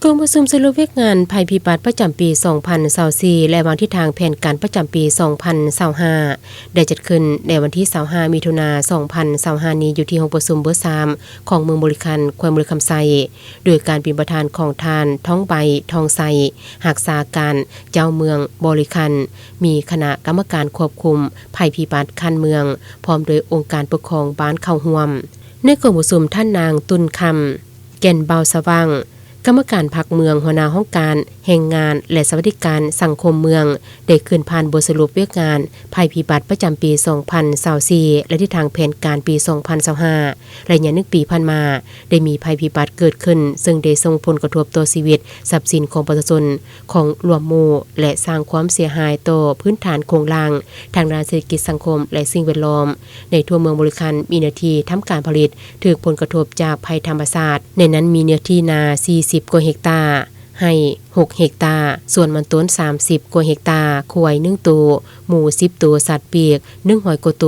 ກອງປະຊຸມສະຫຼຸບວຽກງານໄພພິບັດປະຈຳປີສອງພັນຊາວສີ່ ແລະ ວາງທິດທາງແຜນການປະຈຳປີສອງພັນຊາວຫ້າ ໄດ້ຈັດຂຶ້ນໃນວັນທີຊາວຫ້າ ມິຖຸນາ ສອງພັນຊາວຫ້າ ນີ້ ຢູ່ທີ່ຫ້ອງປະຊຸມເບີສາມ ຂອງເມືອງບໍລິຄັນ ແຂວງບໍລິຄຳໄຊ ໂດຍການເປັນປະທານຂອງທ່ານ ທອງໃບ ທອງໄຊ ຮັກສາການເຈົ້າເມືອງບໍລິຄັນ, ມີຄະນະກຳມະການຄວບຄຸມໄພພິບັດຂັ້ນເມືອງ ພ້ອມດ້ວຍອົງການປົກຄອງບ້ານເຂົ້າຮ່ວມ. ໃນກອງປະຊຸມ ທ່ານນາງ ຕຸນຄຳ ແກ່ນເບົາສະຫວ່າງ ກຳມະການພັກເມືອງ, ຫົວໜ້າຫ້ອງການແຮງງານ ແລະ ສະຫວັດດີການສັງຄົມເມືອງ ໄດ້ຂຶ້ນຜ່ານບົດສະຫຼຸບວຽກງານໄພພິບັດປະຈຳປີສອງພັນຊາວສີ່ ແລະ ທິດທາງແຜນການປີສອງພັນຊາວຫ້າ ໄລຍະໜຶ່ງປີຜ່ານມາ ໄດ້ມີໄພພິບັດເກີດຂຶ້ນ, ເຊິ່ງໄດ້ສົ່ງຜົນກະທົບຕໍ່ຊີວິດ, ຊັບສິນຂອງປະຊາຊົນ, ຂອງລວມໝູ່ ແລະ ສ້າງຄວາມເສຍຫາຍຕໍ່ພື້ນຖານໂຄງລ່າງທາງດ້ານເສດຖະກິດສັງຄົມ ແລະ ສິ່ງແວດລ້ອມ. ໃນທົ່ວເມືອງບໍລິຄັນ ມີເນື້ອທີ່ທຳການຜະລິດຖືກຜົນກະທົບຈາກໄພທຳມະຊາດ, ໃນນັ້ນມີເນື້ອທີ່ນາສີ່ສິບກວ່າເຮັກຕາ, ໄຮ່ຫົກເຮັກຕາ, ສວນມັນຕົ້ນສາມສິບກວ່າເຮັກຕາ, ຄວາຍໜຶ່ງໂຕ, ໝູສິບໂຕ, ສັດປີກໜຶ່ງຮ້ອຍກວ່າໂຕ,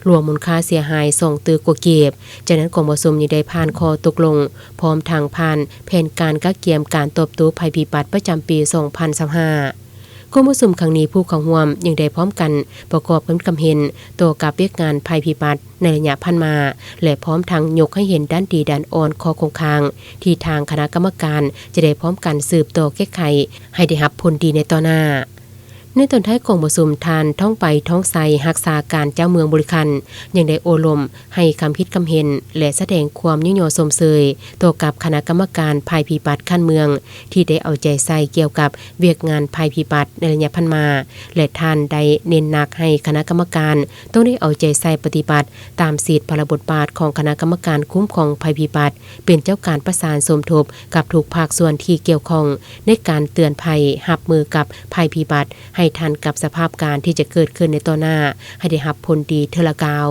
ລວມມູນຄ່າເສຍຫາຍສອງຕື້ກວ່າກີບ. ຈາກນັ້ນກອງປະຊຸມຍັງໄດ້ຜ່ານຂໍ້ຕົກລົງ ພ້ອມທັງຜ່ານແຜນການກະກຽມການຕອບໂຕ້ໄພພິບັດປະຈຳປີສອງພັນຊາວຫ້າ. ກອງປະຊຸມຄັ້ງນີ້ ຜູ້ເຂົ້າຮ່ວມຍັງໄດ້ພ້ອມກັນປະກອບຄຳຄິດຄຳເຫັນຕໍ່ກັບວຽກງານໄພພິບັດໃນໄລຍະຜ່ານມາ ແລະ ພ້ອມທັງຍົກໃຫ້ເຫັນດ້ານດີດ້ານອ່ອນ, ຂໍ້ຄົງຄ້າງ ທີ່ທາງຄະນະກຳມະການຈະໄດ້ພ້ອມກັນສືບຕໍ່ແກ້ໄຂໃຫ້ໄດ້ຮັບຜົນດີໃນຕໍ່ໜ້າ. ໃນຕອນທ້າຍກອງປະຊຸມ, ທ່ານ ທອງໃບ ທອງໄຊ ຮັກສາການເຈົ້າເມືອງບໍລິຄັນ ຍັງໄດ້ໂອ້ລົມ ໃຫ້ຄຳຄິດຄຳເຫັນ ແລະ ສະແດງຄວາມຍ້ອງຍໍຊົມເຊີຍຕໍ່ກັບຄະນະກຳມະການໄພພິບັດຂັ້ນເມືອງ ທີ່ໄດ້ເອົາໃຈໃສ່ກ່ຽວກັບວຽກງານໄພພິບັດໃນໄລຍະຜ່ານມາ ແລະ ທ່ານໄດ້ເນັ້ນໜັກໃຫ້ຄະນະກຳມະການຕ້ອງໄດ້ເອົາໃຈໃສ່ປະຕິບັດຕາມສິດພາລະບົດບາດຂອງຄະນະກຳມະການຄຸ້ມຄອງໄພພິບັດ ເປັນເຈົ້າການປະສານສົມທົບກັບທຸກພາກສ່ວນທີ່ກ່ຽວຂ້ອງໃນການເຕືອນໄພຮັບມືກັບໄພພິບັດ ໃຫ້ທັນກັບສະພາບການທີ່ຈະເກີດຂຶ້ນໃນຕໍ່ໜ້າ ໃຫ້ໄດ້ຮັບຜົນດີເທື່ອລະກ້າວ.